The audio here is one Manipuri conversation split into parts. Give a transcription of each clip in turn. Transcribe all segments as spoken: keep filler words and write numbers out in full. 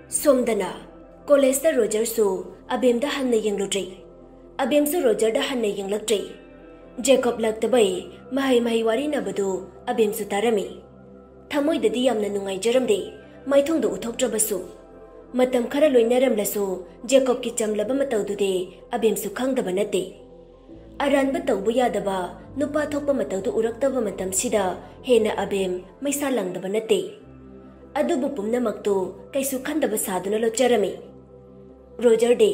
ꯁꯣꯝꯗꯅ ꯀꯣꯂꯦꯖꯇ ꯔꯣꯖꯔꯁꯨ ꯑꯕꯦꯝꯗ ꯍꯟꯅ ꯌꯦꯡꯂꯨꯗ꯭ꯔꯦ꯫ ꯑꯕꯦꯝꯁꯨ ꯔꯣꯖꯔꯗ ꯍꯟꯅ ꯌꯦꯡꯂꯛꯇ꯭ꯔꯦ꯫ ꯖꯦꯀꯣꯕ ꯂꯥꯛꯇꯕꯩ ꯃꯍꯩ ꯃꯍꯩ ꯋꯥꯔꯤꯅꯕꯗꯨ ꯑꯕꯦꯝꯁꯨ ꯇꯥꯔꯝꯃꯤ꯫ ꯊꯃꯣꯏꯗꯗꯤ ꯌꯥꯝꯅ ꯅꯨꯡꯉꯥꯏꯖꯔꯝꯗꯦ, ꯃꯥꯏꯊꯣꯡꯗ ꯎꯠꯊꯣꯛꯇ꯭ꯔꯕꯁꯨ꯫ ꯃꯇꯝ ꯈꯔ ꯂꯣꯏꯅꯔꯝꯂꯁꯨ ꯖꯦꯀꯣꯕꯀꯤ ꯆꯝꯂꯕ ꯃꯇꯧꯗꯨꯗꯤ ꯑꯕꯦꯝꯁꯨ ꯈꯪꯗꯕ ꯅꯠꯇꯦ꯫ ꯑꯔꯥꯟꯕ ꯇꯧꯕ ꯌꯥꯗꯕ ꯅꯨꯄꯥ ꯊꯣꯛꯄ ꯃꯇꯧꯗꯨ ꯎꯔꯛꯇꯕ ꯃꯇꯝꯁꯤꯗ ꯍꯦꯟꯅ ꯑꯕꯦꯝ ꯃꯩꯁꯥ ꯂꯥꯡꯗꯕ ꯅꯠꯇꯦ꯫ ꯑꯗꯨꯕꯨ ꯄꯨꯝꯅꯃꯛꯇꯨ ꯀꯩꯁꯨ ꯈꯟꯗꯕ ꯁꯥꯗꯨꯅ ꯂꯣꯠꯆꯔꯝꯃꯤ꯫ ꯔꯣꯖꯔꯗꯤ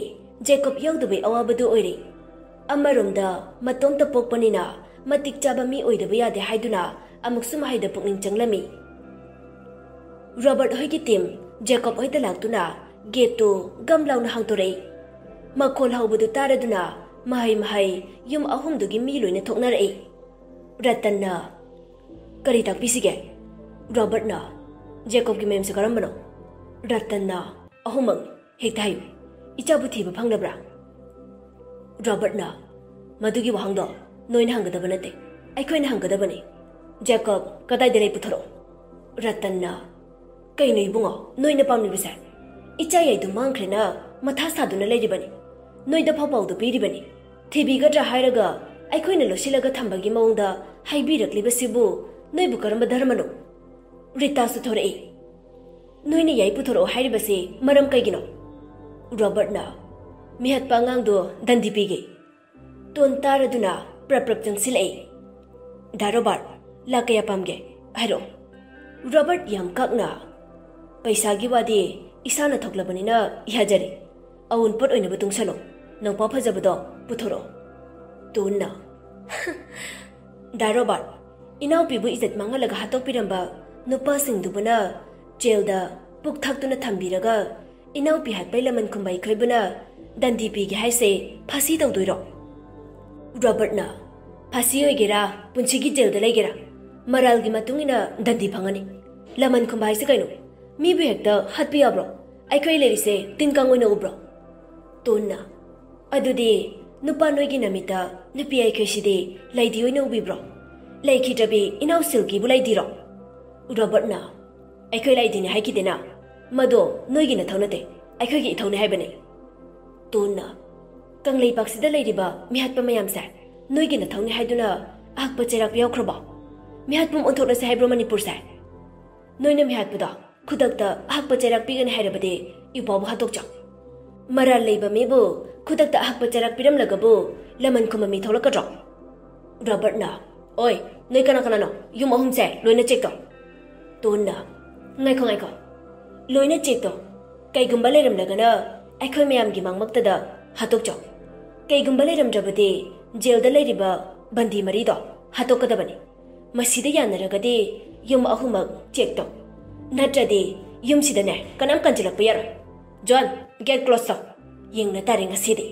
ꯖꯦꯀꯣꯕ ꯌꯥꯎꯗꯕꯩ ꯑꯋꯥꯕꯗꯨ ꯑꯣꯏꯔꯦ꯫ ꯑꯃꯔꯣꯝꯗ ꯃꯇꯣꯝꯇ ꯄꯣꯛꯄꯅꯤꯅ ꯃꯇꯤꯛ ꯆꯥꯕ ꯃꯤ ꯑꯣꯏꯗꯕ ꯌꯥꯗꯦ ꯍꯥꯏꯗꯨꯅ ꯑꯃꯨꯛꯁꯨ ꯃꯍꯩꯗ ꯄꯨꯛꯅꯤꯡ ꯆꯪꯂꯝꯃꯤ꯫ ꯔꯣꯕꯔꯠ ꯍꯣꯏꯒꯤ ꯇꯤꯝ ꯖꯦꯀꯣꯕ ꯍꯣꯏꯗ ꯂꯥꯛꯇꯨꯅ ꯒꯦꯠꯇꯨ ꯒꯝ ꯂꯥꯎꯅ ꯍꯥꯡꯗꯣꯔꯛꯏ꯫ ꯃꯈꯣꯜ ꯍꯧꯕꯗꯨ ꯇꯥꯔꯗꯨꯅ ꯃꯍꯩ ꯃꯍꯩ ꯌꯨꯝ ꯑꯍꯨꯝꯗꯨꯒꯤ ꯃꯤ ꯂꯣꯏꯅ ꯊꯣꯛꯅꯔꯛꯏ꯫ ꯔꯇꯟꯅ, "ꯀꯔꯤ ꯇꯥꯛꯄꯤꯁꯤꯒꯦ?" ꯔꯣꯕꯔꯠꯅ, "ꯖꯦꯀꯣꯕꯀꯤ ꯃꯌꯨꯝꯁꯦ ꯀꯔꯝꯕꯅꯣ?" ꯔꯇꯟꯅ, "ꯑꯍꯨꯝꯃꯛꯅꯤ꯫ ꯍꯦꯛꯇ ꯍꯥꯏꯌꯨ꯫ ꯏꯆꯥꯕꯨ ꯊꯤꯕ ꯐꯪꯂꯕ꯭ꯔꯥ?" ꯔꯣꯕꯔꯠꯅ, "ꯃꯗꯨꯒꯤ ꯋꯥꯍꯪꯗꯣ ꯅꯣꯏꯅ ꯍꯪꯒꯗꯕ ꯅꯠꯇꯦ, ꯑꯩꯈꯣꯏꯅ ꯍꯪꯒꯗꯕꯅꯤ꯫ ꯖꯦꯀꯣꯕ ꯀꯗꯥꯏꯗ ꯂꯩ? ꯄꯨꯊꯣꯔꯛꯑꯣ꯫" ꯔꯇꯟꯅ, "ꯀꯩꯅꯣ ꯏꯕꯨꯡꯉꯣ ꯅꯣꯏꯅ ꯄꯥꯝꯂꯤꯕꯁꯦ? ꯏꯆꯥ ꯌꯥꯏꯗꯨ ꯃꯥꯡꯈ꯭ꯔꯦꯅ ꯃꯊꯥ ꯁꯥꯗꯨꯅ ꯂꯩꯔꯤꯕꯅꯤ꯫ ꯅꯣꯏꯗ ꯐꯥꯎ ꯄꯥꯎꯗꯨ ꯄꯤꯔꯤꯕꯅꯤ꯫ ꯊꯤꯕꯤꯒꯗ꯭ꯔꯥ ꯍꯥꯏꯔꯒ ꯑꯩꯈꯣꯏꯅ ꯂꯣꯠꯁꯤꯜꯂꯒ ꯊꯝꯕꯒꯤ ꯃꯑꯣꯡꯗ ꯍꯥꯏꯕꯤꯔꯛꯂꯤꯕꯁꯤꯕꯨ ꯅꯣꯏꯕꯨ ꯀꯔꯝꯕ ꯙꯔꯃꯅꯣ?" ꯔꯤꯇꯥꯁꯨ ꯊꯣꯔꯛꯏ꯫ "ꯅꯣꯏꯅ ꯌꯥꯏ ꯄꯨꯊꯣꯔꯛꯑꯣ ꯍꯥꯏꯔꯤꯕꯁꯤ ꯃꯔꯝ ꯀꯩꯒꯤꯅꯣ?" ꯔꯣꯕꯔꯠꯅ, "ꯃꯤꯍꯠꯄ ꯑꯉꯥꯡꯗꯣ ꯗꯟꯗꯤ ꯄꯤꯒꯦ꯫" ꯇꯣꯟ ꯇꯥꯔꯗꯨꯅ ꯄ꯭ꯔꯞ ꯄ꯭ꯔꯞ ꯆꯪꯁꯤꯜꯂꯛꯏ꯫ "ꯗꯥ ꯔꯣꯕꯥꯔꯠ, ꯂꯥꯛ ꯀꯌꯥ ꯄꯥꯝꯒꯦ? ꯍꯥꯏꯔꯛꯑꯣ꯫" ꯔꯣꯕꯥꯔꯠ ꯌꯥꯝ ꯀꯛꯅ, "ꯄꯩꯁꯥꯒꯤ ꯋꯥꯗꯤ ꯏꯁꯥꯅ ꯊꯣꯛꯂꯕꯅꯤꯅ ꯌꯥꯖꯔꯦ꯫ ꯑꯎꯟꯄꯣꯠ ꯑꯣꯏꯅꯕ ꯇꯨꯡꯁꯜꯂꯣ꯫ ꯅꯧꯄꯥ ꯐꯖꯕꯗꯣ ꯄꯨꯊꯣꯔꯛꯑꯣ꯫" ꯇꯣꯟꯅ, "ꯗꯥ ꯔꯣꯕꯥꯔꯠ, ꯏꯅꯥꯎꯄꯤꯕꯨ ꯏꯖꯠ ꯃꯥꯡꯍꯜꯂꯒ ꯍꯥꯠꯇꯣꯛꯄꯤꯔꯝꯕ ꯅꯨꯄꯥꯁꯤꯡꯗꯨꯕꯨꯅ ꯖꯦꯜꯗ ꯄꯨꯛ ꯊꯥꯛꯇꯨꯅ ꯊꯝꯕꯤꯔꯒ ꯏꯅꯥꯎꯄꯤ ꯍꯥꯠꯄꯩ ꯂꯃꯟ ꯈꯨꯝꯕ ꯑꯩꯈꯣꯏꯕꯨꯅ ꯗꯟꯗꯤ ꯄꯤꯒꯦ ꯍꯥꯏꯁꯦ ꯐꯥꯁꯤ ꯇꯧꯗꯣꯏꯔꯣ?" ꯔꯣꯕꯔꯠꯅ, "ꯐꯥꯁꯤ ꯑꯣꯏꯒꯦꯔꯥ, ꯄꯨꯟꯁꯤꯒꯤ ꯖꯦꯜꯗ ꯂꯩꯒꯦꯔꯥ, ꯃꯔꯥꯜꯒꯤ ꯃꯇꯨꯡ ꯏꯟꯅ ꯗꯟꯗꯤ ꯐꯪꯉꯅꯤ꯫ ꯂꯃꯟ ꯈꯨꯝꯕ ꯍꯥꯏꯁꯦ ꯀꯩꯅꯣ? ꯃꯤꯕꯨ ꯍꯦꯛꯇ ꯍꯥꯠꯄ ꯌꯥꯕ꯭ꯔꯣ? ꯑꯩꯈꯣꯏ ꯂꯩꯔꯤꯁꯦ ꯇꯤꯟ ꯀꯥꯡ ꯑꯣꯏꯅ ꯎꯕ꯭ꯔꯣ?" ꯇꯣꯟꯅ, "ꯑꯗꯨꯗꯤ ꯅꯨꯄꯥ ꯅꯣꯏꯒꯤ ꯅꯃꯤꯠꯇ ꯅꯨꯄꯤ ꯑꯩꯈꯣꯏꯁꯤꯗꯤ ꯂꯩꯗꯤ ꯑꯣꯏꯅ ꯎꯕꯤꯕ꯭ꯔꯣ? ꯂꯩꯈꯤꯗ꯭ꯔꯕꯤ ꯏꯅꯥꯎ ꯁꯤꯜꯀꯤꯕꯨ ꯂꯩꯗꯤꯔꯣ?" ꯔꯣꯕꯔꯠꯅ, "ꯑꯩꯈꯣꯏ ꯂꯩꯗꯤꯅꯦ ꯍꯥꯏꯈꯤꯗꯦꯅ, "ꯃꯗꯣ ꯅꯣꯏꯒꯤ ꯅꯊꯧ ꯅꯠꯇꯦ, ꯑꯩꯈꯣꯏꯒꯤ ꯏꯊꯧꯅꯤ ꯍꯥꯏꯕꯅꯤ꯫" ꯇꯣꯟꯅ, "ꯀꯪꯂꯩꯄꯥꯛꯁꯤꯗ ꯂꯩꯔꯤꯕ ꯃꯤꯍꯥꯠꯄ ꯃꯌꯥꯝꯁꯦ ꯅꯣꯏꯒꯤ ꯅꯊꯧꯅꯤ ꯍꯥꯏꯗꯨꯅ ꯑꯍꯛꯄ ꯆꯩꯔꯥꯛ ꯄꯤꯍꯧꯈ꯭ꯔꯕꯣ? ꯃꯤꯍꯥꯠꯄꯨꯝ ꯑꯣꯟꯊꯣꯛꯂꯁꯦ ꯍꯥꯏꯕ꯭ꯔꯣ ꯃꯅꯤꯄꯨꯔꯁꯦ? ꯅꯣꯏꯅ ꯃꯤꯍꯥꯠꯄꯗꯣ ꯈꯨꯗꯛꯇ ꯑꯍꯛꯄ ꯆꯩꯔꯥꯛ ꯄꯤꯒꯅꯤ ꯍꯥꯏꯔꯕꯗꯤ ꯏꯄꯥꯕꯨ ꯍꯥꯠꯇꯣꯛꯆꯧ꯫ ꯃꯔꯥꯜ ꯂꯩꯕ ꯃꯤꯕꯨ ꯈꯨꯗꯛꯇ ꯑꯍꯛꯄ ꯆꯩꯔꯥꯛ ꯄꯤꯔꯝꯂꯒꯕꯨ ꯂꯃꯟ ꯈꯨꯝꯕ ꯃꯤ ꯊꯣꯛꯂꯛꯀꯗ꯭ꯔꯣ?" ꯔꯣꯕꯔꯠꯅ, "ꯑꯣꯏ, ꯅꯣꯏ ꯀꯅꯥ ꯀꯅꯥꯅꯣ? ꯌꯨꯝ ꯑꯍꯨꯝꯁꯦ ꯂꯣꯏꯅ ꯆꯦꯛ ꯇꯧ꯫" ꯇꯣꯟꯅ, "ꯉꯥꯏꯈꯣ, ꯉꯥꯏꯈꯣ, ꯂꯣꯏꯅ ꯆꯦꯛ ꯇꯧ꯫ ꯀꯩꯒꯨꯝꯕ ꯂꯩꯔꯝꯂꯒꯅ ꯑꯩꯈꯣꯏ ꯃꯌꯥꯝꯒꯤ ꯃꯥꯡꯃꯛꯇꯗ ꯍꯥꯠꯇꯣꯛꯆꯧ꯫ ꯀꯩꯒꯨꯝꯕ ꯂꯩꯔꯝꯗ꯭ꯔꯕꯗꯤ ꯖꯦꯜꯗ ꯂꯩꯔꯤꯕ ꯕꯟꯗꯤ ꯃꯔꯤꯗꯣ ꯍꯥꯠꯇꯣꯛꯀꯗꯕꯅꯤ꯫ ꯃꯁꯤꯗ ꯌꯥꯅꯔꯒꯗꯤ ꯌꯨꯝ ꯑꯍꯨꯝꯃꯛ ꯆꯦꯛ ꯇꯧ꯫ ꯅꯠꯇ꯭ꯔꯗꯤ ꯌꯨꯝꯁꯤꯗꯅꯦ ꯀꯅꯥꯝ ꯀꯟꯁꯤꯜꯂꯛꯄ ꯌꯥꯔꯣꯏ꯫ ꯖꯣꯟ, ꯒꯦꯠ ꯀ꯭ꯂꯣꯁ ꯇꯧ꯫ ꯌꯦꯡꯅ ꯇꯥꯔꯦ ꯉꯁꯤꯗꯤ꯫"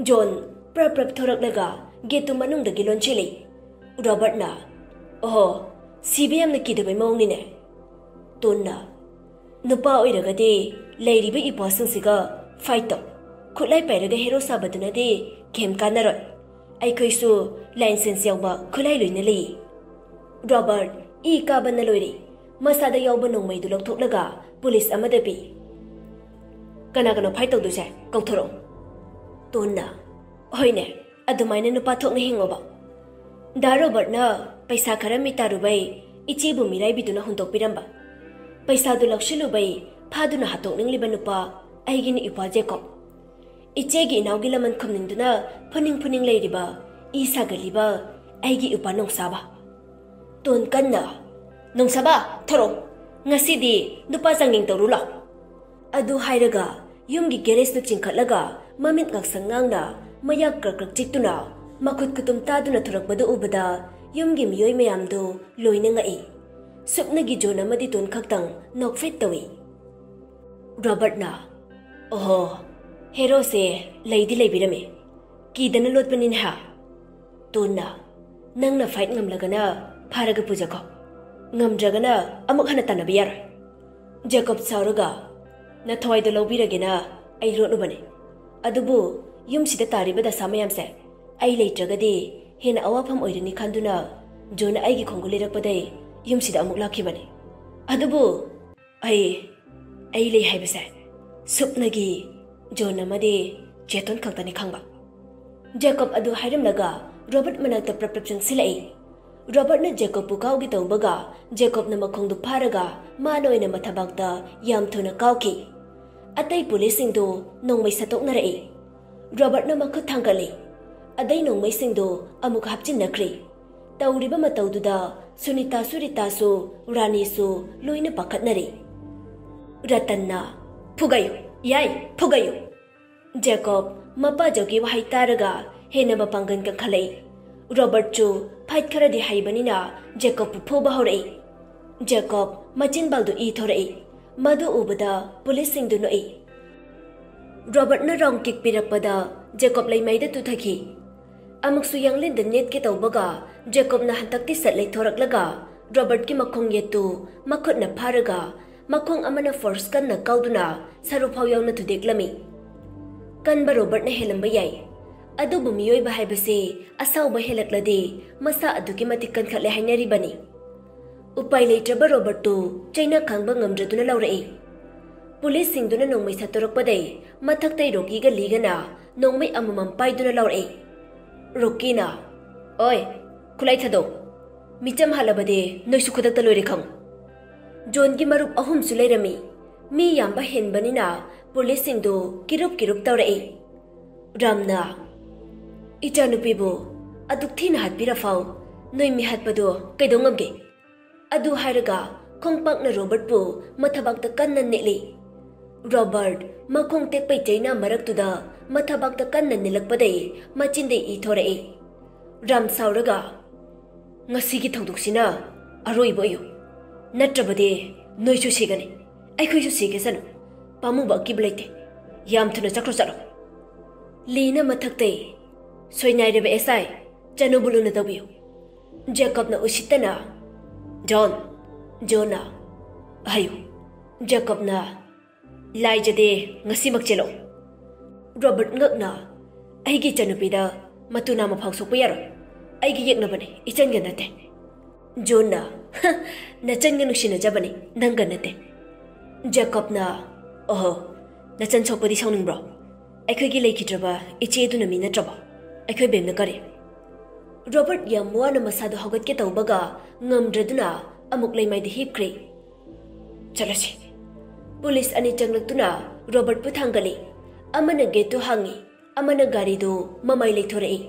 ꯖꯣꯟ ꯄ꯭ꯔꯞ ꯄ꯭ꯔꯞ ꯊꯣꯔꯛꯂꯒ ꯒꯦꯠꯇꯨ ꯃꯅꯨꯡꯗꯒꯤ ꯂꯣꯟꯁꯤꯜꯂꯤ꯫ ꯔꯣꯕꯔꯠꯅ, "ꯑꯣꯍꯣ, ꯁꯤꯕ ꯌꯥꯝꯅ ꯀꯤꯗꯕꯩ ꯃꯑꯣꯡꯅꯤꯅꯦ꯫" ꯇꯣꯟꯅ, "ꯅꯨꯄꯥ ꯑꯣꯏꯔꯒꯗꯤ ꯂꯩꯔꯤꯕ ꯏꯄ꯭ꯋꯥꯁꯤꯡꯁꯤꯒ ꯐꯥꯏꯠ ꯇꯧ꯫ ꯈꯨꯠꯂꯥꯏ ꯄꯥꯏꯔꯒ ꯍꯦꯔꯣ ꯁꯥꯕꯗꯨꯅꯗꯤ ꯀꯩꯝ ꯀꯥꯟꯅꯔꯣꯏ꯫ ꯑꯩꯈꯣꯏꯁꯨ ꯂꯥꯏꯁꯦꯟꯁ ꯌꯥꯎꯕ ꯈꯨꯠꯂꯥꯏ ꯂꯣꯏꯅ ꯂꯩ꯫" ꯔꯣꯕꯔꯠ ꯏ ꯀꯥꯕꯅ ꯂꯣꯏꯔꯦ꯫ ꯃꯁꯥꯗ ꯌꯥꯎꯕ ꯅꯣꯡꯃꯩꯗꯨ ꯂꯧꯊꯣꯛꯂꯒ ꯄꯨꯂꯤꯁ ꯑꯃꯗ ꯄꯤ꯫ "ꯀꯅꯥ ꯀꯅꯥ ꯐꯥꯏꯠ ꯇꯧꯗꯣꯏꯁꯦ? ꯀꯧꯊꯣꯔꯛꯑꯣ꯫" ꯇꯣꯟꯅ, "ꯍꯣꯏꯅꯦ, ꯑꯗꯨꯃꯥꯏꯅ ꯅꯨꯄꯥ ꯊꯣꯛꯅ ꯍꯤꯡꯉꯣꯕ꯫" ꯗꯥ ꯔꯣꯕꯔꯠꯅ ꯄꯩꯁꯥ ꯈꯔ ꯃꯤꯇꯥꯔꯨꯕꯩ ꯏꯆꯦꯕꯨ ꯃꯤꯔꯥꯏꯕꯤꯗꯨꯅ ꯍꯨꯟꯗꯣꯛꯄꯤꯔꯝꯕ꯫ ꯄꯩꯁꯥꯗꯨ ꯂꯧꯁꯤꯜꯂꯨꯕꯩ ꯐꯥꯗꯨꯅ ꯍꯥꯠꯇꯣꯛꯅꯤꯡꯂꯤꯕ ꯅꯨꯄꯥ ꯑꯩꯒꯤꯅ ꯏꯄ꯭ꯋꯥ ꯖꯦꯀꯣꯕ꯫ ꯏꯆꯦꯒꯤ ꯏꯅꯥꯎꯒꯤ ꯂꯃꯟ ꯈꯨꯝꯅꯤꯡꯗꯨꯅ ꯐꯨꯅꯤꯡ ꯐꯨꯅꯤꯡ ꯂꯩꯔꯤꯕ ꯏ ꯁꯥꯒꯠꯂꯤꯕ ꯑꯩꯒꯤ ꯏꯄ꯭ꯋꯥ ꯅꯣꯡꯁꯥꯕ꯫ ꯇꯣꯟ ꯀꯟꯅ, "ꯅꯣꯡꯁꯥꯕ, ꯊꯣꯔꯛꯑꯣ꯫ ꯉꯁꯤꯗꯤ ꯅꯨꯄꯥ ꯆꯥꯡꯌꯦꯡ ꯇꯧꯔꯨ ꯂꯥꯎ꯫" ꯑꯗꯨ ꯍꯥꯏꯔꯒ ꯌꯨꯝꯒꯤ ꯒꯦꯔꯦꯖꯇꯨ ꯆꯤꯡꯈꯠꯂꯒ ꯃꯃꯤꯠ ꯉꯥꯛꯁꯪ ꯉꯥꯡꯅ ꯃꯌꯥ ꯀ꯭ꯔꯛ ꯀ꯭ꯔꯛ ꯆꯤꯛꯇꯨꯅ ꯃꯈꯨꯠ ꯈꯨꯇꯨꯝ ꯇꯥꯗꯨꯅ ꯊꯣꯔꯛꯄꯗꯨ ꯎꯕꯗ ꯌꯨꯝꯒꯤ ꯃꯤꯑꯣꯏ ꯃꯌꯥꯝꯗꯨ ꯂꯣꯏꯅ ꯉꯛꯏ꯫ ꯁꯨꯞꯅꯒꯤ ꯖꯣꯟ ꯑꯃꯗꯤ ꯇꯣꯟ ꯈꯛꯇꯪ ꯅꯣꯛꯐꯦꯠ ꯇꯧꯏ꯫ ꯔꯣꯕꯔꯠꯅ, "ꯑꯣꯍꯣ, ꯍꯦꯔꯣꯁꯦ ꯂꯩꯗꯤ ꯂꯩꯕꯤꯔꯝꯃꯦ꯫ ꯀꯤꯗꯅ ꯂꯣꯠꯄꯅꯤꯅꯦ ꯍꯥ?" ꯇꯣꯟꯅ, "ꯅꯪꯅ ꯐꯥꯏꯠ ꯉꯝꯂꯒꯅ ꯐꯥꯔꯒ ꯄꯨꯖꯈꯣ꯫ ꯉꯝꯗ꯭ꯔꯒꯅ ꯑꯃꯨꯛ ꯍꯟꯅ ꯇꯥꯟꯅꯕ ꯌꯥꯔꯣꯏ꯫" ꯖꯦꯀꯣꯕ ꯁꯥꯎꯔꯒ, "ꯅꯊꯋꯥꯏꯗꯣ ꯂꯧꯕꯤꯔꯒꯦꯅ ꯑꯩ ꯂꯣꯠꯂꯨꯕꯅꯦ꯫ ꯑꯗꯨꯕꯨ ꯌꯨꯝꯁꯤꯗ ꯇꯥꯔꯤꯕ ꯗꯁꯥ ꯃꯌꯥꯝꯁꯦ ꯑꯩ ꯂꯩꯇ꯭ꯔꯒꯗꯤ ꯍꯦꯟꯅ ꯑꯋꯥꯐꯝ ꯑꯣꯏꯔꯅꯤ ꯈꯟꯗꯨꯅ ꯖꯣꯟꯅ ꯑꯩꯒꯤ ꯈꯣꯡꯒꯨꯜ ꯂꯩꯔꯛꯄꯗꯩ ꯌꯨꯝꯁꯤꯗ ꯑꯃꯨꯛ ꯂꯥꯛꯈꯤꯕꯅꯦ꯫ ꯑꯗꯨꯕꯨ ꯑꯩ ꯑꯩ ꯂꯩ ꯍꯥꯏꯕꯁꯦ ꯁꯨꯞꯅꯒꯤ ꯖꯣꯟ ꯑꯃꯗꯤ ꯆꯦꯇꯣꯟ ꯈꯛꯇꯅꯤ ꯈꯪꯕ꯫ ꯖꯦꯀꯣꯕ ꯑꯗꯨ ꯍꯥꯏꯔꯝꯂꯒ ꯔꯣꯕꯔꯠ ꯃꯅꯥꯛꯇ ꯄ꯭ꯔꯞ ꯄ꯭ꯔꯞ ꯆꯪꯁꯤꯜꯂꯛꯏ꯫ ꯔꯣꯕꯔꯠꯅ ꯖꯦꯀꯣꯕꯄꯨ ꯀꯥꯎꯒꯦ ꯇꯧꯕꯒ ꯖꯦꯀꯣꯕꯅ ꯃꯈꯣꯡꯗꯨ ꯐꯥꯔꯒ ꯃꯥꯅ ꯑꯣꯏꯅ ꯃꯊꯕꯥꯛꯇ ꯌꯥꯝ ꯊꯨꯅ ꯀꯥꯎꯈꯤ꯫ ꯑꯇꯩ ꯄꯨꯂꯤꯁꯁꯤꯡꯗꯨ ꯅꯣꯡꯃꯩ ꯁꯠꯇꯣꯛꯅꯔꯛꯏ꯫ ꯔꯣꯕꯔꯠꯅ ꯃꯈꯨꯠ ꯊꯥꯡꯒꯠꯂꯤ꯫ ꯑꯗꯩ ꯅꯣꯡꯃꯩꯁꯤꯡꯗꯨ ꯑꯃꯨꯛ ꯍꯥꯞꯆꯤꯟꯅꯈ꯭ꯔꯤ꯫ ꯇꯧꯔꯤꯕ ꯃꯇꯧꯗꯨꯗ ꯁꯨꯅꯤꯇꯥꯁꯨ, ꯔꯤꯇꯥꯁꯨ, ꯔꯥꯅꯤꯁꯨ ꯂꯣꯏꯅ ꯄꯥꯈꯠꯅꯔꯤ꯫ ꯔꯇꯟꯅ, "ꯐꯨꯒꯠꯂꯨ, ꯌꯥꯏ, ꯐꯨꯒꯠꯂꯨ!" ꯖꯦꯀꯣꯕ ꯃꯄꯥꯖꯧꯒꯤ ꯋꯥꯍꯩ ꯇꯥꯔꯒ ꯍꯦꯟꯅ ꯃꯄꯥꯡꯒꯜ ꯀꯟꯈꯠꯂꯛꯏ꯫ ꯔꯣꯕꯔꯠꯁꯨ ꯐꯥꯏꯠ ꯈꯔꯗꯤ ꯍꯩꯕꯅꯤꯅ ꯖꯦꯀꯣꯕꯄꯨ ꯐꯨꯕ ꯍꯧꯔꯛꯏ꯫ ꯖꯦꯀꯣꯕ ꯃꯆꯤꯟꯕꯥꯜꯗꯨ ꯏ ꯊꯣꯔꯛꯏ꯫ ꯃꯗꯨ ꯎꯕꯗ ꯄꯨꯂꯤꯁꯁꯤꯡꯗꯨ ꯅꯣꯛꯏ꯫ ꯔꯣꯕꯔꯠꯅ ꯔꯥꯎꯟ ꯀꯤꯛ ꯄꯤꯔꯛꯄꯗ ꯖꯦꯀꯣꯕ ꯂꯩꯃꯥꯏꯗ ꯇꯨꯊꯈꯤ꯫ ꯑꯃꯨꯛꯁꯨ ꯌꯥꯡꯂꯦꯟꯗ ꯅꯦꯠꯀꯦ ꯇꯧꯕꯒ ꯖꯦꯀꯣꯕꯅ ꯍꯟꯗꯛꯇꯤ ꯁꯠ ꯂꯩꯊꯣꯔꯛꯂꯒ ꯔꯣꯕꯔꯠꯀꯤ ꯃꯈꯣꯡ ꯌꯦꯠꯇꯨ ꯃꯈꯨꯠꯅ ꯐꯥꯔꯒ ꯃꯈꯣꯡ ꯑꯃꯅ ꯐꯣꯔꯁ ꯀꯟꯅ ꯀꯥꯎꯗꯨꯅ ꯁꯔꯨ ꯐꯥꯎ ꯌꯥꯎꯅ ꯊꯨꯗꯦꯛꯂꯝꯃꯤ꯫ ꯀꯟꯕ ꯔꯣꯕꯔꯠꯅ ꯍꯦꯜꯂꯝꯕ ꯌꯥꯏ, ꯑꯗꯨꯕꯨ ꯃꯤꯑꯣꯏꯕ ꯍꯥꯏꯕꯁꯤ ꯑꯁꯥꯎꯕ ꯍꯦꯜꯂꯛꯂꯗꯤ ꯃꯁꯥ ꯑꯗꯨꯛꯀꯤ ꯃꯇꯤꯛ ꯀꯟꯈꯠꯂꯦ ꯍꯥꯏꯅꯔꯤꯕꯅꯤ꯫ ꯎꯄꯥꯏ ꯂꯩꯇ꯭ꯔꯕ ꯔꯣꯕꯔꯠꯇꯨ ꯆꯩꯅꯥ ꯈꯥꯡꯕ ꯉꯝꯗ꯭ꯔꯗꯨꯅ ꯂꯧꯔꯛꯏ꯫ ꯄꯨꯂꯤꯁꯁꯤꯡꯗꯨꯅ ꯅꯣꯡꯃꯩ ꯁꯠꯇꯣꯔꯛꯄꯗꯩ ꯃꯊꯛꯇꯩ ꯔꯣꯀꯤꯒ ꯂꯤꯒꯅ ꯅꯣꯡꯃꯩ ꯑꯃꯃꯝ ꯄꯥꯏꯗꯨꯅ ꯂꯧꯔꯛꯏ꯫ ꯔꯣꯀꯤꯅ, "ꯑꯣꯏ, ꯈꯨꯠꯂꯥꯏ ꯊꯥꯗꯣꯛ꯫ ꯃꯤꯆꯝ ꯍꯥꯠꯂꯕꯗꯤ ꯅꯣꯏꯁꯨ ꯈꯨꯗꯛꯇ ꯂꯣꯏꯔꯦ ꯈꯪꯉꯨ꯫" ꯖꯣꯟꯒꯤ ꯃꯔꯨꯞ ꯑꯍꯨꯝꯁꯨ ꯂꯩꯔꯝꯃꯤ꯫ ꯃꯤ ꯌꯥꯝꯕ ꯍꯦꯟꯕꯅꯤꯅ ꯄꯨꯂꯤꯁꯁꯤꯡꯗꯨ ꯀꯤꯔꯨꯞ ꯀꯤꯔꯨꯞ ꯇꯧꯔꯛꯏ꯫ ꯔꯥꯝꯅ, "ꯏꯆꯥꯅꯨꯄꯤꯕꯨ ꯑꯗꯨꯛ ꯊꯤꯅ ꯍꯥꯠꯄꯤꯔꯐꯥꯎ ꯅꯣꯏ ꯃꯤꯍꯥꯠꯄꯗꯨ ꯀꯩꯗꯧ ꯉꯝꯒꯦ?" ꯑꯗꯨ ꯍꯥꯏꯔꯒ ꯈꯣꯡꯄꯥꯛꯅ ꯔꯣꯕꯔꯠꯄꯨ ꯃꯊꯕꯥꯛꯇ ꯀꯟꯅ ꯅꯦꯠꯂꯤ꯫ ꯔꯣꯕꯔꯠ ꯃꯈꯣꯡ ꯇꯦꯛꯄꯩ ꯆꯩꯅꯥ ꯃꯔꯛꯇꯨꯗ ꯃꯊꯕꯥꯛꯇ ꯀꯟꯅ ꯅꯦꯠꯂꯛꯄꯗꯩ ꯃꯆꯤꯟꯗꯩ ꯏ ꯊꯣꯔꯛꯏ꯫ ꯔꯥꯝ ꯁꯥꯎꯔꯒ, "ꯉꯁꯤꯒꯤ ꯊꯧꯗꯣꯛꯁꯤꯅ ꯑꯔꯣꯏꯕ ꯑꯣꯏꯌꯨ, ꯅꯠꯇ꯭ꯔꯕꯗꯤ ꯅꯣꯏꯁꯨ ꯁꯤꯒꯅꯤ, ꯑꯩꯈꯣꯏꯁꯨ ꯁꯤꯒꯁꯅꯨ꯫ ꯄꯥꯝꯃꯨꯕ ꯑꯀꯤꯕ ꯂꯩꯇꯦ꯫ ꯌꯥꯝ ꯊꯨꯅ ꯆꯠꯈ꯭ꯔꯣ, ꯆꯠꯂꯣ꯫" ꯂꯤꯅ ꯃꯊꯛꯇꯩ, "ꯁꯣꯏꯅꯥꯏꯔꯕ ꯑꯦꯁ ꯑꯥꯏ, ꯆꯅꯨꯕꯨ ꯂꯨꯅ ꯇꯧꯕꯤꯌꯨ꯫" ꯖꯦꯀꯣꯕꯅ ꯎꯁꯤꯠꯇꯅ, "ꯖꯣꯟ꯫" ꯖꯣꯟꯅ, "ꯍꯥꯏꯌꯨ꯫" ꯖꯦꯀꯣꯕꯅ, "ꯂꯥꯏꯖꯗꯦ, ꯉꯁꯤꯃꯛ ꯆꯦꯜꯂꯛꯎ꯫" ꯔꯣꯕꯔꯠ ꯉꯛꯅ, "ꯑꯩꯒꯤ ꯏꯆꯟꯅꯨꯄꯤꯗ ꯃꯇꯨ ꯅꯥꯝꯃ ꯐꯥꯎ ꯁꯣꯛꯄ ꯌꯥꯔꯣꯏ꯫ ꯑꯩꯒꯤ ꯌꯦꯛꯅꯕꯅꯤ, ꯏꯆꯟꯒ ꯅꯠꯇꯦ꯫" ꯖꯣꯟꯅ, "ꯍ, ꯅꯆꯟꯒ ꯅꯨꯡꯁꯤꯅꯖꯕꯅꯤ, ꯅꯪꯒ ꯅꯠꯇꯦ꯫" ꯖꯦꯀꯣꯕꯅ, "ꯑꯣꯍꯣ, ꯅꯆꯟ ꯁꯣꯛꯄꯗꯤ ꯁꯥꯎꯅꯤꯡꯕ꯭ꯔꯣ? ꯑꯩꯈꯣꯏꯒꯤ ꯂꯩꯈꯤꯗ꯭ꯔꯕ ꯏꯆꯦ ꯑꯗꯨꯅ ꯃꯤ ꯅꯠꯇ꯭ꯔꯕꯣ? ꯑꯩꯈꯣꯏ ꯕꯦꯝꯅ ꯀꯔꯤ?" ꯔꯣꯕꯔꯠ ꯌꯥꯝ ꯋꯥꯅ ꯃꯁꯥꯗꯨ ꯍꯧꯒꯠꯀꯦ ꯇꯧꯕꯒ ꯉꯝꯗ꯭ꯔꯗꯨꯅ ꯑꯃꯨꯛ ꯂꯩꯃꯥꯏꯗ ꯍꯤꯞꯈ꯭ꯔꯦ꯫ "ꯆꯠꯂꯁꯤ꯫" ꯄꯨꯂꯤꯁ ꯑꯅꯤ ꯆꯪꯂꯛꯇꯨꯅ ꯔꯣꯕꯔꯠꯄꯨ ꯊꯥꯡꯒꯠꯂꯤ꯫ ꯑꯃꯅ ꯒꯦꯠꯇꯨ ꯍꯥꯡꯉꯤ, ꯑꯃꯅ ꯒꯥꯔꯤꯗꯨ ꯃꯃꯥꯏ ꯂꯩꯊꯣꯔꯛꯏ꯫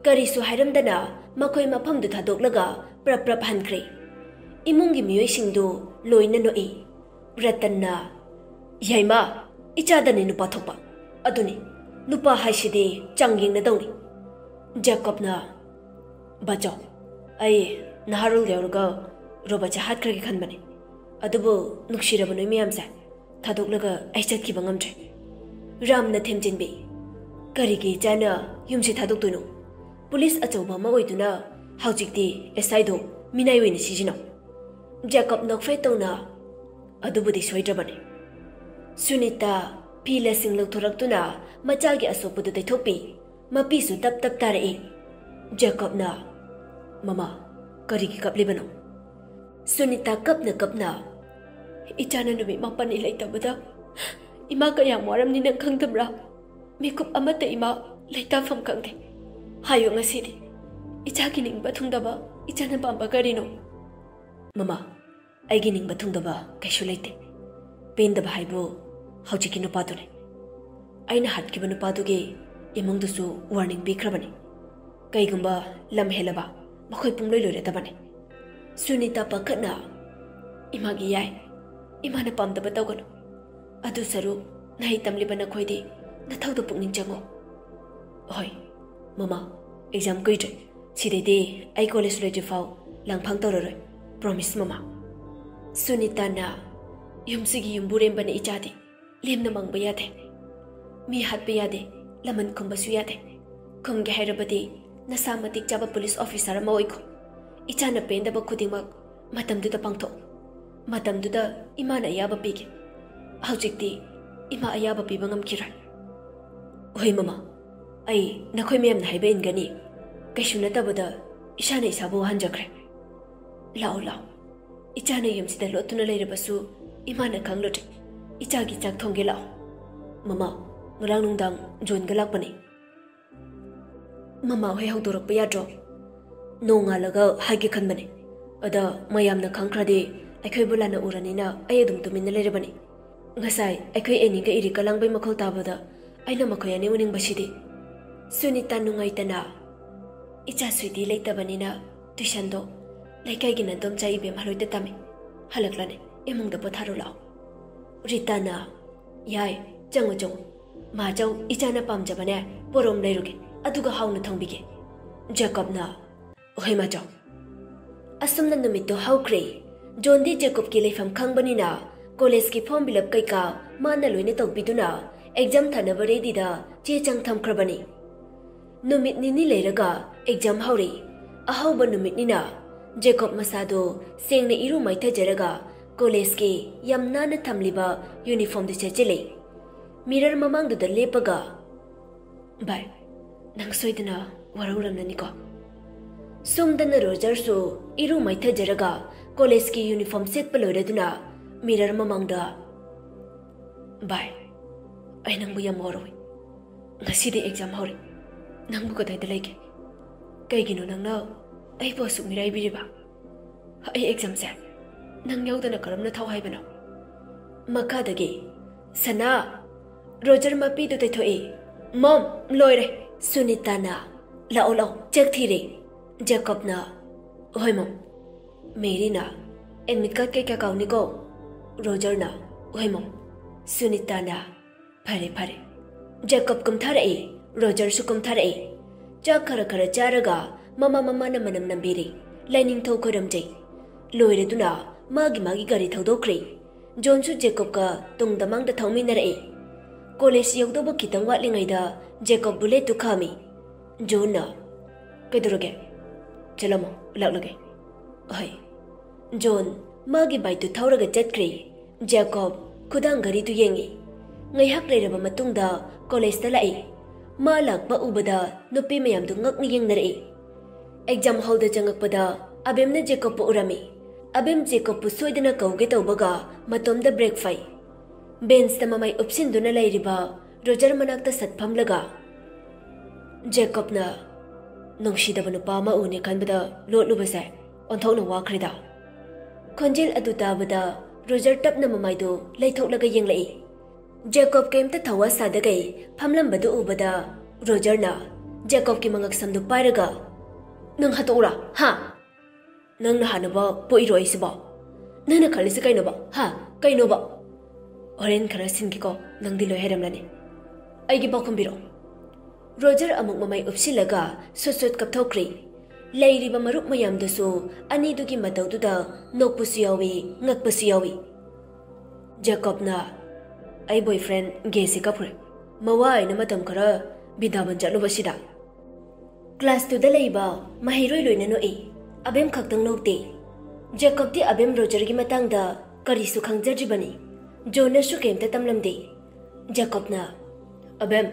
ꯀꯔꯤꯁꯨ ꯍꯥꯏꯔꯝꯗꯅ ꯃꯈꯣꯏ ꯃꯐꯝꯗꯨ ꯊꯥꯗꯣꯛꯂꯒ ꯄ꯭ꯔꯞ ꯄ꯭ꯔꯞ ꯍꯟꯈ꯭ꯔꯦ꯫ ꯏꯃꯨꯡꯒꯤ ꯃꯤꯑꯣꯏꯁꯤꯡꯗꯨ ꯂꯣꯏꯅ ꯅꯣꯛꯏ꯫ ꯔꯇꯟꯅ, "ꯌꯥꯏꯃ, ꯏꯆꯥꯗꯅꯤ ꯅꯨꯄꯥ ꯊꯣꯛꯄ꯫ ꯑꯗꯨꯅꯤ, ꯅꯨꯄꯥ ꯍꯥꯏꯁꯤꯗꯤ ꯆꯥꯡ ꯌꯦꯡꯅꯗꯧꯅꯤ꯫" ꯖꯦꯀꯣꯕꯅ, "ꯕꯥꯆꯧ, ꯑꯩ ꯅꯍꯥꯔꯣꯜ ꯌꯧꯔꯒ ꯔꯣꯕꯣꯠꯁꯦ ꯍꯥꯠꯈ꯭ꯔꯒꯦ ꯈꯟꯕꯅꯤ꯫ ꯑꯗꯨꯕꯨ ꯅꯨꯡꯁꯤꯔꯕ ꯅꯣꯏ ꯃꯌꯥꯝꯁꯦ ꯊꯥꯗꯣꯛꯂꯒ ꯑꯩ ꯆꯠꯈꯤꯕ ꯉꯝꯗ꯭ꯔꯦ꯫" ꯔꯥꯝꯅ ꯊꯦꯝꯖꯤꯟꯕꯤ, "ꯀꯔꯤꯒꯤ ꯏꯆꯥꯅ ꯌꯨꯝꯁꯤ ꯊꯥꯗꯣꯛꯇꯣꯏꯅꯣ? ꯄꯨꯂꯤꯁ ꯑꯆꯧꯕ ꯑꯃ ꯑꯣꯏꯗꯨꯅ ꯍꯧꯖꯤꯛꯇꯤ ꯑꯦꯁ ꯑꯥꯏꯗꯣ ꯃꯤꯅꯥꯏ ꯑꯣꯏꯅ ꯁꯤꯖꯤꯟꯅꯧ꯫" ꯖꯦꯀꯣꯕ ꯅꯣꯛꯐꯦꯠ ꯇꯧꯅ, "ꯑꯗꯨꯕꯨꯗꯤ ꯁꯣꯏꯗ꯭ꯔꯕꯅꯤ꯫" ꯁꯨꯅꯤꯇꯥ ꯐꯤ ꯂꯁꯤꯡ ꯂꯧꯊꯣꯔꯛꯇꯨꯅ ꯃꯆꯥꯒꯤ ꯑꯁꯣꯛꯄꯗꯨ ꯇꯩꯊꯣꯛꯄꯤ꯫ ꯃꯄꯤꯁꯨ ꯇꯞ ꯇꯞ ꯇꯥꯔꯛꯏ꯫ ꯖꯦꯀꯣꯕꯅ, "ꯃꯃꯥ, ꯀꯔꯤꯒꯤ ꯀꯞꯂꯤꯕꯅꯣ?" ꯁꯨꯅꯤꯇꯥ ꯀꯞꯅ ꯀꯞꯅ, "ꯏꯆꯥꯅ ꯅꯨꯃꯤꯠ ꯃꯥꯄꯟꯅꯤ ꯂꯩꯇꯕꯗ ꯏꯃꯥ ꯀꯌꯥꯝ ꯋꯥꯔꯝꯅꯤ ꯅꯪ ꯈꯪꯗꯕ꯭ꯔꯥ? ꯃꯤꯀꯨꯞ ꯑꯃꯠꯇ ꯏꯃꯥ ꯂꯩꯇꯥꯐꯝ ꯈꯪꯗꯦ꯫ ꯍꯥꯏꯌꯨ ꯉꯁꯤꯗꯤ, ꯏꯆꯥꯒꯤ ꯅꯤꯡꯕ ꯊꯨꯡꯗꯕ ꯏꯆꯥꯅ ꯄꯥꯝꯕ ꯀꯔꯤꯅꯣ?" "ꯃꯃꯥ, ꯑꯩꯒꯤ ꯅꯤꯡꯕ ꯊꯨꯡꯗꯕ ꯀꯩꯁꯨ ꯂꯩꯇꯦ꯫ ꯄꯦꯟꯗꯕ ꯍꯥꯏꯕꯨ ꯍꯧꯖꯤꯛꯀꯤ ꯅꯨꯄꯥꯗꯨꯅꯤ꯫ ꯑꯩꯅ ꯍꯥꯠꯈꯤꯕ ꯅꯨꯄꯥꯗꯨꯒꯤ ꯏꯃꯨꯡꯗꯨꯁꯨ ꯋꯥꯔꯅꯤꯡ ꯄꯤꯈ꯭ꯔꯕꯅꯤ꯫ ꯀꯩꯒꯨꯝꯕ ꯂꯝ ꯍꯦꯜꯂꯕ ꯃꯈꯣꯏ ꯄꯨꯡꯂꯣꯏ ꯂꯣꯏꯔꯗꯕꯅꯤ꯫" ꯁꯨꯅꯤꯇꯥ ꯄꯥꯈꯠꯅ, "ꯏꯃꯥꯒꯤ ꯌꯥꯏ, ꯏꯃꯥꯅ ꯄꯥꯝꯗꯕ ꯇꯧꯒꯅꯨ꯫ ꯑꯗꯨ ꯁꯔꯨꯛ ꯅꯍꯩ ꯇꯝꯂꯤꯕ ꯅꯈꯣꯏꯗꯤ ꯅꯊꯧꯗ ꯄꯨꯛꯅꯤꯡ ꯆꯪꯉꯨ꯫" "ꯍꯣꯏ, ꯃꯃꯥ, ꯑꯦꯛꯖꯥꯝ ꯀꯨꯏꯗ꯭ꯔꯦ꯫ ꯁꯤꯗꯩꯗꯤ ꯑꯩ ꯀꯣꯂꯦꯖ ꯂꯣꯏꯗ꯭ꯔꯤꯐꯥꯎ ꯂꯥꯡꯐꯥꯡ ꯇꯧꯔꯔꯣꯏ꯫ ꯄ꯭ꯔꯣꯃꯤꯁ, ꯃꯃꯥ꯫" ꯁꯨꯅꯤꯇꯥꯅ, "ꯌꯨꯝꯁꯤꯒꯤ ꯌꯨꯝꯕꯨꯔꯦꯝꯕꯅ ꯏꯆꯥꯗꯤ꯫ ꯂꯦꯝꯅ ꯃꯥꯡꯕ ꯌꯥꯗꯦ꯫ ꯃꯤ ꯍꯥꯠꯄ ꯌꯥꯗꯦ, ꯂꯃꯟ ꯈꯨꯝꯕꯁꯨ ꯌꯥꯗꯦ꯫ ꯈꯨꯝꯒꯦ ꯍꯥꯏꯔꯕꯗꯤ ꯅꯁꯥ ꯃꯇꯤꯛ ꯆꯥꯕ ꯄꯨꯂꯤꯁ ꯑꯣꯐꯤꯁꯥꯔ ꯑꯃ ꯑꯣꯏꯈꯣ꯫ ꯏꯆꯥꯅ ꯄꯦꯟꯗꯕ ꯈꯨꯗꯤꯡꯃꯛ ꯃꯇꯝꯗꯨꯗ ꯄꯥꯡꯊꯣꯛꯎ꯫ ꯃꯇꯝꯗꯨꯗ ꯏꯃꯥꯅ ꯑꯌꯥꯕ ꯄꯤꯒꯦ꯫ ꯍꯧꯖꯤꯛꯇꯤ ꯏꯃꯥ ꯑꯌꯥꯕ ꯄꯤꯕ ꯉꯝꯈꯤꯔꯣꯏ꯫" "ꯍꯣꯏ ꯃꯃꯥ, ꯑꯩ ꯅꯈꯣꯏ ꯃꯌꯥꯝꯅ ꯍꯥꯏꯕ ꯏꯟꯒꯅꯤ꯫ ꯀꯩꯁꯨ ꯅꯠꯇꯕꯗ ꯏꯁꯥꯅ ꯏꯁꯥꯕꯨ ꯋꯥꯍꯟꯖꯈ꯭ꯔꯦ꯫ ꯂꯥꯛꯑꯣ, ꯂꯥꯛꯑꯣ꯫ ꯏꯆꯥꯅ ꯌꯨꯝꯁꯤꯗ ꯂꯣꯠꯇꯨꯅ ꯂꯩꯔꯕꯁꯨ ꯏꯃꯥꯅ ꯈꯪꯂꯨꯗ꯭ꯔꯦ꯫ ꯏꯆꯥꯒꯤ ꯆꯥꯛ ꯊꯣꯡꯒꯦ ꯂꯥꯛꯑꯣ꯫ ꯃꯃꯥ, ꯉꯔꯥꯡ ꯅꯨꯡꯗꯥꯡ ꯖꯣꯟꯒ ꯂꯥꯛꯄꯅꯦ꯫ ꯃꯃꯥ ꯍꯣꯏ ꯍꯧꯗꯣꯔꯛꯄ ꯌꯥꯗ꯭ꯔꯣ? ꯅꯣꯡꯉꯥꯜꯂꯒ ꯍꯥꯏꯒꯦ ꯈꯟꯕꯅꯦ꯫ ꯑꯗ ꯃꯌꯥꯝꯅ ꯈꯪꯈ꯭ꯔꯗꯤ ꯑꯩꯈꯣꯏꯕꯨ ꯂꯥꯟꯅ ꯎꯔꯅꯤꯅ ꯑꯩ ꯑꯗꯨꯝ ꯇꯨꯃꯤꯟꯅ ꯂꯩꯔꯕꯅꯤ꯫ ꯉꯁꯥꯏ ꯑꯩꯈꯣꯏ ꯑꯦꯅꯤꯒ ꯏꯔꯤꯛꯀ ꯂꯥꯡꯕꯩ ꯃꯈꯣꯜ ꯇꯥꯕꯗ ꯑꯩꯅ ꯃꯈꯣꯏ ꯑꯅꯤ ꯎꯅꯤꯡꯕꯁꯤꯗꯤ꯫ ꯁꯨꯅꯤꯇꯥ ꯅꯨꯡꯉꯥꯏꯇꯅ, "ꯏꯆꯥ ꯁ꯭ꯋꯤꯇꯤ ꯂꯩꯇꯕꯅꯤꯅ ꯇꯨꯏꯁꯟꯗꯣ ꯂꯩꯀꯥꯏꯒꯤ ꯅꯟꯗꯣꯝꯆꯥ ꯏꯕꯦꯝ ꯍꯜꯂꯣꯏꯗ ꯇꯝꯃꯤ꯫ ꯍꯜꯂꯛꯂꯅꯤ, ꯏꯃꯨꯡꯗ ꯄꯣꯊꯥꯔꯨ ꯂꯥꯛꯑꯣ꯫" ꯔꯤꯇꯥꯅ, "ꯌꯥꯏ, ꯆꯪꯉꯨ ꯆꯪꯉꯨ꯫ ꯃꯥꯆꯧ, ꯏꯆꯥꯅ ꯄꯥꯝꯖꯕꯅꯦ ꯄꯣꯔꯣꯝ ꯂꯩꯔꯨꯒꯦ, ꯑꯗꯨꯒ ꯍꯥꯎꯅ ꯊꯣꯡꯕꯤꯒꯦ꯫" ꯖꯦꯀꯣꯕꯅ, "ꯍꯣꯏ ꯃꯥꯆꯧ꯫" ꯑꯁꯨꯝꯅ ꯅꯨꯃꯤꯠꯇꯣ ꯍꯧꯈ꯭ꯔꯦ꯫ ꯖꯣꯟꯗꯤ ꯖꯦꯀꯣꯕꯀꯤ ꯂꯩꯐꯝ ꯈꯪꯕꯅꯤꯅ ꯀꯣꯂꯦꯖꯀꯤ ꯐꯣꯔꯝ ꯐꯤꯜ ꯑꯞ ꯀꯩꯀꯥ ꯃꯥꯅ ꯂꯣꯏꯅ ꯇꯧꯕꯤꯗꯨꯅ ꯑꯦꯛꯖꯥꯝ ꯊꯥꯅꯕ ꯔꯦꯗꯤꯗ ꯆꯦ ꯆꯥꯡ ꯊꯝꯈ꯭ꯔꯕꯅꯤ꯫ ꯅꯨꯃꯤꯠ ꯅꯤꯅꯤ ꯂꯩꯔꯒ ꯑꯦꯛꯖꯥꯝ ꯍꯧꯔꯦ꯫ ꯑꯍꯧꯕ ꯅꯨꯃꯤꯠꯅꯤꯅ ꯖꯦꯀꯣꯕ ꯃꯁꯥꯗꯣ ꯁꯦꯡꯅ ꯏꯔꯨ ꯃꯥꯏꯊꯖꯔꯒ ꯀꯣꯂꯦꯖꯀꯤ ꯌꯥꯝ ꯅꯥꯟꯅ ꯊꯝꯂꯤꯕ ꯌꯨꯅꯤꯐꯣꯔꯝꯗꯨ ꯁꯦꯠꯆꯤꯜꯂꯦ꯫ ꯃꯤꯔꯔ ꯃꯃꯥꯡꯗꯨꯗ ꯂꯦꯞꯄꯒ, "ꯚꯥꯏ, ꯅꯪ ꯁꯣꯏꯗꯅ ꯋꯥꯔꯧꯔꯝꯂꯅꯤꯀꯣ?" ꯁꯣꯝꯗꯅ ꯔꯣꯖꯔꯁꯨ ꯏꯔꯨ ꯃꯥꯏꯊꯖꯔꯒ ꯀꯣꯂꯦꯖꯀꯤ ꯌꯨꯅꯤꯐꯣꯔꯝ ꯁꯦꯠꯄ ꯂꯣꯏꯔꯗꯨꯅ ꯃꯤꯔꯔ ꯃꯃꯥꯡꯗ, "ꯚꯥꯏ, ꯑꯩ ꯅꯪꯕꯨ ꯌꯥꯝ ꯋꯥꯔꯧꯏ꯫ ꯉꯁꯤꯗꯤ ꯑꯦꯛꯖꯥꯝ ꯍꯧꯔꯦ꯫ ꯅꯪꯕꯨ ꯀꯗꯥꯏꯗ ꯂꯩꯒꯦ? ꯀꯩꯒꯤꯅꯣ ꯅꯪꯅ ꯑꯩꯕꯨ ꯑꯁꯨꯛ ꯃꯤꯔꯥꯏꯕꯤꯔꯤꯕ? ꯑꯩ ꯑꯦꯛꯖꯥꯝꯁꯦ ꯅꯪ ꯌꯥꯎꯗꯅ ꯀꯔꯝꯅ ꯊꯥꯎ ꯍꯥꯏꯕꯅꯣ?" ꯃꯈꯥꯗꯒꯤ, "ꯁꯅꯥ!" ꯔꯣꯖꯔ ꯃꯄꯤꯗꯨ ꯇꯩꯊꯣꯛꯏ꯫ "ꯃꯣꯝ, ꯂꯣꯏꯔꯦ!" ꯁꯨꯅꯤꯇꯥꯅ, "ꯂꯥꯛꯑꯣ, ꯂꯥꯛꯑꯣ, ꯆꯥꯛ ꯊꯤꯔꯦ꯫" ꯖꯦꯀꯣꯕꯅ, "ꯍꯣꯏ ꯃꯣꯝ꯫" ꯃꯦꯔꯤꯅ, "ꯑꯦꯗꯃꯤꯠ ꯀꯥꯔꯗ ꯀꯩꯀꯥ ꯀꯥꯎꯅꯤꯀꯣ꯫" ꯔꯣꯖꯔꯅ, "ꯍꯣꯏ ꯃꯣꯝ꯫" ꯁꯨꯅꯤꯇꯥꯅ, "ꯐꯔꯦ, ꯐꯔꯦ꯫" ꯖꯦꯀꯣꯕ ꯀꯨꯝꯊꯥꯔꯛꯏ, ꯔꯣꯖꯔꯁꯨ ꯀꯨꯝꯊꯥꯔꯛꯏ꯫ ꯆꯥꯛ ꯈꯔ ꯈꯔ ꯆꯥꯔꯒ ꯃꯃꯥ ꯃꯃꯥꯅ ꯃꯅꯝ ꯅꯝꯕꯤꯔꯤ꯫ ꯂꯥꯏꯅꯤꯡꯊꯧ ꯈꯣꯏꯔꯝꯖꯩ꯫ ꯂꯣꯏꯔꯗꯨꯅ ꯃꯥꯒꯤ ꯃꯥꯒꯤ ꯒꯥꯔꯤ ꯊꯧꯗꯣꯛꯈ꯭ꯔꯦ꯫ ꯖꯣꯟꯁꯨ ꯖꯦꯀꯣꯕꯀ ꯇꯨꯡꯗ ꯃꯥꯡꯗ ꯊꯧꯃꯤꯟꯅꯔꯛꯏ꯫ ꯀꯣꯂꯦꯖ ꯌꯧꯗꯧꯕ ꯈꯤꯇꯪ ꯋꯥꯠꯂꯤꯉꯩꯗ ꯖꯦꯀꯣꯕ ꯕꯨꯂꯦꯠꯇꯨ ꯈꯥꯝꯃꯤ꯫ ꯖꯣꯟꯅ, "ꯀꯩꯗꯧꯔꯒꯦ? ꯆꯠꯂꯝꯃꯣ, ꯂꯥꯛꯂꯒꯦ꯫" "ꯍꯣꯏ꯫" ꯖꯣꯟ ꯃꯥꯒꯤ ꯕꯥꯏꯛꯇꯨ ꯊꯧꯔꯒ ꯆꯠꯈ꯭ꯔꯦ꯫ ꯖꯦꯀꯣꯕ ꯈꯨꯗꯥꯡ ꯘꯔꯤꯗꯨ ꯌꯦꯡꯉꯤ꯫ ꯉꯥꯏꯍꯥꯛ ꯂꯩꯔꯕ ꯃꯇꯨꯡꯗ ꯀꯣꯂꯦꯖꯇ ꯂꯥꯛꯏ꯫ ꯃꯥ ꯂꯥꯛꯄ ꯎꯕꯗ ꯅꯨꯄꯤ ꯃꯌꯥꯝꯗꯨ ꯉꯛꯅ ꯌꯦꯡꯅꯔꯛꯏ꯫ ꯑꯦꯛꯖꯥꯝ ꯍꯣꯜꯗ ꯆꯪꯉꯛꯄꯗ ꯑꯕꯦꯝꯅ ꯖꯦꯀꯣꯕꯄꯨ ꯎꯔꯝꯃꯤ꯫ ꯑꯕꯦꯝ ꯖꯦꯀꯣꯕꯄꯨ ꯁꯣꯏꯗꯅ ꯀꯧꯒꯦ ꯇꯧꯕꯒ ꯃꯇꯣꯝꯗ ꯕ꯭ꯔꯦꯛ ꯐꯩ꯫ ꯕꯦꯟꯁꯇ ꯃꯃꯥꯏ ꯎꯞꯁꯤꯟꯗꯨꯅ ꯂꯩꯔꯤꯕ ꯔꯣꯖꯔ ꯃꯅꯥꯛꯇ ꯁꯠ ꯐꯝꯂꯒ, ꯖꯦꯀꯣꯕꯅ ꯅꯨꯡꯁꯤꯗꯕ ꯅꯨꯄꯥ ꯑꯃ ꯎꯅꯤ ꯈꯟꯕꯗ ꯂꯣꯠꯂꯨꯕꯁꯦ ꯑꯣꯟꯊꯣꯛꯅ ꯋꯥꯈ꯭ꯔꯦꯗ꯫ ꯈꯣꯟꯖꯦꯜ ꯑꯗꯨ ꯇꯥꯕꯗ ꯔꯣꯖꯔ ꯇꯞꯅ ꯃꯃꯥꯏꯗꯨ ꯂꯩꯊꯣꯛꯂꯒ ꯌꯦꯡꯂꯛꯏ꯫ ꯖꯦꯀꯣꯕ ꯀꯩꯝꯇ ꯊꯋꯥ ꯁꯥꯗꯒꯩ ꯐꯝꯂꯝꯕꯗꯨ ꯎꯕꯗ ꯔꯣꯖꯔꯅ ꯖꯦꯀꯣꯕꯀꯤ ꯃꯉꯛꯁꯝꯗꯨ ꯄꯥꯏꯔꯒ, "ꯅꯪ ꯍꯥꯠꯇꯣꯛꯎꯔꯥ? ꯍꯥ? ꯅꯪꯅ ꯍꯥꯟꯅꯕ ꯄꯣꯛꯏꯔꯣ ꯑꯩꯁꯤꯕꯣ? ꯅꯪꯅ ꯈꯜꯂꯤꯁꯤ ꯀꯩꯅꯣꯕ? ꯍꯥ? ꯀꯩꯅꯣꯕ? ꯍꯣꯔꯦꯟ ꯈꯔ ꯁꯤꯟꯒꯦꯀꯣ, ꯅꯪꯗꯤ ꯂꯣꯏ ꯍꯩꯔꯝꯂꯅꯤ꯫ ꯑꯩꯒꯤ ꯄꯥꯎꯈꯨꯝ ꯄꯤꯔꯛꯑꯣ꯫" ꯔꯣꯖꯔ ꯑꯃꯨꯛ ꯃꯃꯥꯏ ꯎꯞꯁꯤꯜꯂꯒ ꯁꯨꯠ ꯁꯨꯠ ꯀꯞꯊꯣꯛꯈ꯭ꯔꯦ꯫ ꯂꯩꯔꯤꯕ ꯃꯔꯨꯞ ꯃꯌꯥꯝꯗꯨꯁꯨ ꯑꯅꯤꯗꯨꯒꯤ ꯃꯇꯧꯗꯨꯗ ꯅꯣꯛꯄꯁꯨ ꯌꯥꯎꯏ, ꯉꯛꯄꯁꯨ ꯌꯥꯎꯏ꯫ ꯖꯦꯀꯣꯕꯅ, "ꯑꯩ ꯕꯣꯏꯐ꯭ꯔꯦꯟ ꯒꯦꯁꯤ ꯀꯞꯈ꯭ꯔꯦ꯫ ꯃꯋꯥ ꯑꯩꯅ ꯃꯇꯝ ꯈꯔ ꯕꯤꯗꯥꯕꯟ ꯆꯠꯂꯨꯕꯁꯤꯗ꯫" ꯀ꯭ꯂꯥꯁ ꯇꯨꯗ ꯂꯩꯕ ꯃꯍꯩꯔꯣꯏ ꯂꯣꯏꯅ ꯅꯣꯛꯏ꯫ ꯑꯕꯦꯝ ꯈꯛꯇꯪ ꯅꯣꯛꯇꯦ꯫ ꯖꯦꯀꯣꯕꯇꯤ ꯑꯕꯦꯝ ꯔꯣꯖꯔꯒꯤ ꯃꯇꯥꯡꯗ ꯀꯔꯤꯁꯨ ꯈꯪꯖꯗ꯭ꯔꯤꯕꯅꯤ꯫ ꯖꯣꯅꯁꯨ ꯀꯩꯝꯇ ꯇꯝꯂꯝꯗꯦ꯫ ꯖꯦꯀꯣꯕꯅ, "ꯑꯕꯦꯝ,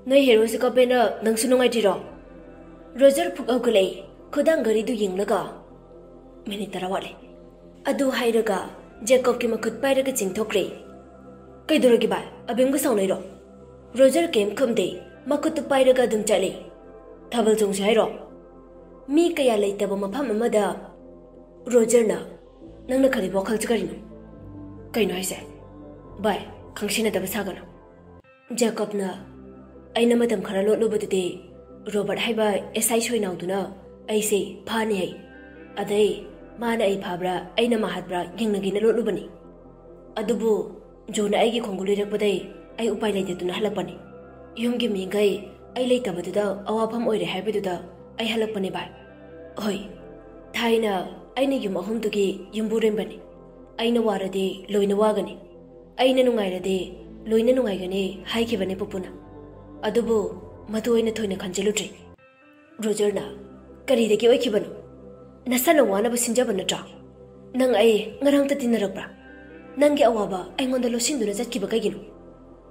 ꯅꯣꯏ ꯍꯦꯔꯣꯁꯤ ꯀꯞꯄꯦꯅ ꯅꯪꯁꯨ ꯅꯨꯡꯉꯥꯏꯇ꯭ꯔꯤꯔꯣ?" ꯔꯣꯖꯔ ꯐꯨꯛ ꯍꯧꯒꯠꯂꯛꯏ, ꯈꯨꯗꯥꯡ ꯘꯔꯤꯗꯨ ꯌꯦꯡꯂꯒ꯫ "ꯃꯤꯅꯤꯠ ꯇꯔꯥ ꯋꯥꯠꯂꯤ꯫" ꯑꯗꯨ ꯍꯥꯏꯔꯒ ꯖꯦꯀꯣꯕꯀꯤ ꯃꯈꯨꯠ ꯄꯥꯏꯔꯒ ꯆꯤꯡꯊꯣꯛꯈ꯭ꯔꯦ꯫ "ꯀꯩꯗꯧꯔꯒꯦ ꯚꯥꯏ? ꯑꯕꯦꯝꯒ ꯁꯥꯎꯅꯩꯔꯣ?" ꯔꯣꯖꯔ ꯀꯩꯝ ꯈꯨꯝꯗꯦ, ꯃꯈꯨꯠꯇꯨ ꯄꯥꯏꯔꯒ ꯑꯗꯨꯝ ꯆꯠꯂꯤ꯫ "ꯊꯥꯕꯜ ꯆꯣꯡꯁꯤ ꯍꯥꯏꯔꯣ?" ꯃꯤ ꯀꯌꯥ ꯂꯩꯇꯕ ꯃꯐꯝ ꯑꯃꯗ ꯔꯣꯖꯔꯅ, "ꯅꯪꯅ ꯈꯜꯂꯤꯕ ꯋꯥꯈꯜꯁꯤ ꯀꯔꯤꯅꯣ?" "ꯀꯩꯅꯣ ꯍꯥꯏꯁꯦ?" "ꯚꯥꯏ, ꯈꯪꯁꯤꯟꯅꯗꯕ ꯁꯥꯒꯅꯨ꯫" ꯖꯦꯀꯣꯕꯅ, "ꯑꯩꯅ ꯃꯇꯝ ꯈꯔ ꯂꯣꯠꯂꯨꯕꯗꯨꯗꯤ ꯔꯣꯕꯔꯠ ꯍꯥꯏꯕ ꯑꯦꯁ ꯑꯥꯏ ꯁꯣꯏꯅꯥꯎꯗꯨꯅ ꯑꯩꯁꯦ ꯐꯥꯅꯤ ꯍꯥꯏ꯫ ꯑꯗꯩ ꯃꯥꯅ ꯑꯩ ꯐꯥꯕ꯭ꯔꯥ ꯑꯩꯅ ꯃꯥ ꯍꯥꯠꯄ꯭ꯔꯥ ꯌꯦꯡꯅꯒꯦꯅ ꯂꯣꯠꯂꯨꯕꯅꯤ꯫ ꯑꯗꯨꯕꯨ ꯖꯣꯅ ꯑꯩꯒꯤ ꯈꯣꯡꯒꯨꯜ ꯂꯩꯔꯛꯄꯗꯩ ꯑꯩ ꯎꯄꯥꯏ ꯂꯩꯇꯗꯨꯅ ꯍꯜꯂꯛꯄꯅꯤ꯫ ꯌꯨꯝꯒꯤ ꯃꯤꯈꯩ ꯑꯩ ꯂꯩꯇꯕꯗꯨꯗ ꯑꯋꯥꯐꯝ ꯑꯣꯏꯔꯦ ꯍꯥꯏꯕꯗꯨꯗ ꯑꯩ ꯍꯜꯂꯛꯄꯅꯦ ꯚꯥꯏ꯫ ꯍꯣꯏ, ꯊꯥꯏꯅ ꯑꯩꯅ ꯌꯨꯝ ꯑꯍꯨꯝꯗꯨꯒꯤ ꯌꯨꯝꯕꯨꯔꯦꯝꯕꯅꯤ꯫ ꯑꯩꯅ ꯋꯥꯔꯗꯤ ꯂꯣꯏꯅ ꯋꯥꯒꯅꯤ, ꯑꯩꯅ ꯅꯨꯡꯉꯥꯏꯔꯗꯤ ꯂꯣꯏꯅ ꯅꯨꯡꯉꯥꯏꯒꯅꯤ ꯍꯥꯏꯈꯤꯕꯅꯤ ꯄꯨꯄꯨꯅ꯫ ꯑꯗꯨꯕꯨ ꯃꯗꯨ ꯑꯩꯅ ꯊꯣꯏꯅ ꯈꯟꯖꯤꯜꯂꯨꯗ꯭ꯔꯤ꯫" ꯔꯣꯖꯔꯅ, "ꯀꯔꯤꯗꯒꯤ ꯑꯣꯏꯈꯤꯕꯅꯣ? ꯅꯁꯥꯅ ꯋꯥꯅꯕ ꯁꯤꯟꯖꯕ ꯅꯠꯇ꯭ꯔꯥ? ꯅꯪ ꯑꯩ ꯉꯔꯥꯡꯇ ꯇꯤꯟꯅꯔꯛꯄ꯭ꯔꯥ? ꯅꯪꯒꯤ ꯑꯋꯥꯕ ꯑꯩꯉꯣꯟꯗ ꯂꯣꯠꯁꯤꯟꯗꯨꯅ ꯆꯠꯈꯤꯕ ꯀꯩꯒꯤꯅꯣ?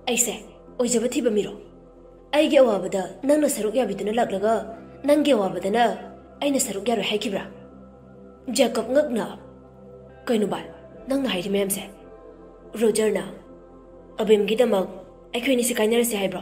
ꯑꯩꯁꯦ ꯑꯣꯏꯖꯕ ꯊꯤꯕ ꯃꯤꯔꯣ? ꯑꯩꯒꯤ ꯑꯋꯥꯕꯗ ꯅꯪꯅ ꯁꯔꯨꯛ ꯌꯥꯕꯤꯗꯨꯅ ꯂꯥꯛꯂꯒ ꯅꯪꯒꯤ ꯑꯋꯥꯕꯗꯅ ꯑꯩꯅ ꯁꯔꯨꯛ ꯌꯥꯔꯣꯏ ꯍꯥꯏꯈꯤꯕ꯭ꯔꯥ?" ꯖꯦꯀꯣꯕ ꯉꯛꯅ, ꯀꯩꯅꯣ ꯚꯥꯏ, ꯅꯪꯅ ꯍꯥꯏꯔꯤ ꯃꯌꯥꯝꯁꯦ? ꯔꯣꯖꯔꯅ ꯑꯕꯤꯝꯒꯤꯗꯃꯛ ꯑꯩꯈꯣꯏ ꯑꯅꯤꯁꯦ ꯀꯥꯏꯅꯔꯁꯦ ꯍꯥꯏꯕ꯭ꯔꯣ?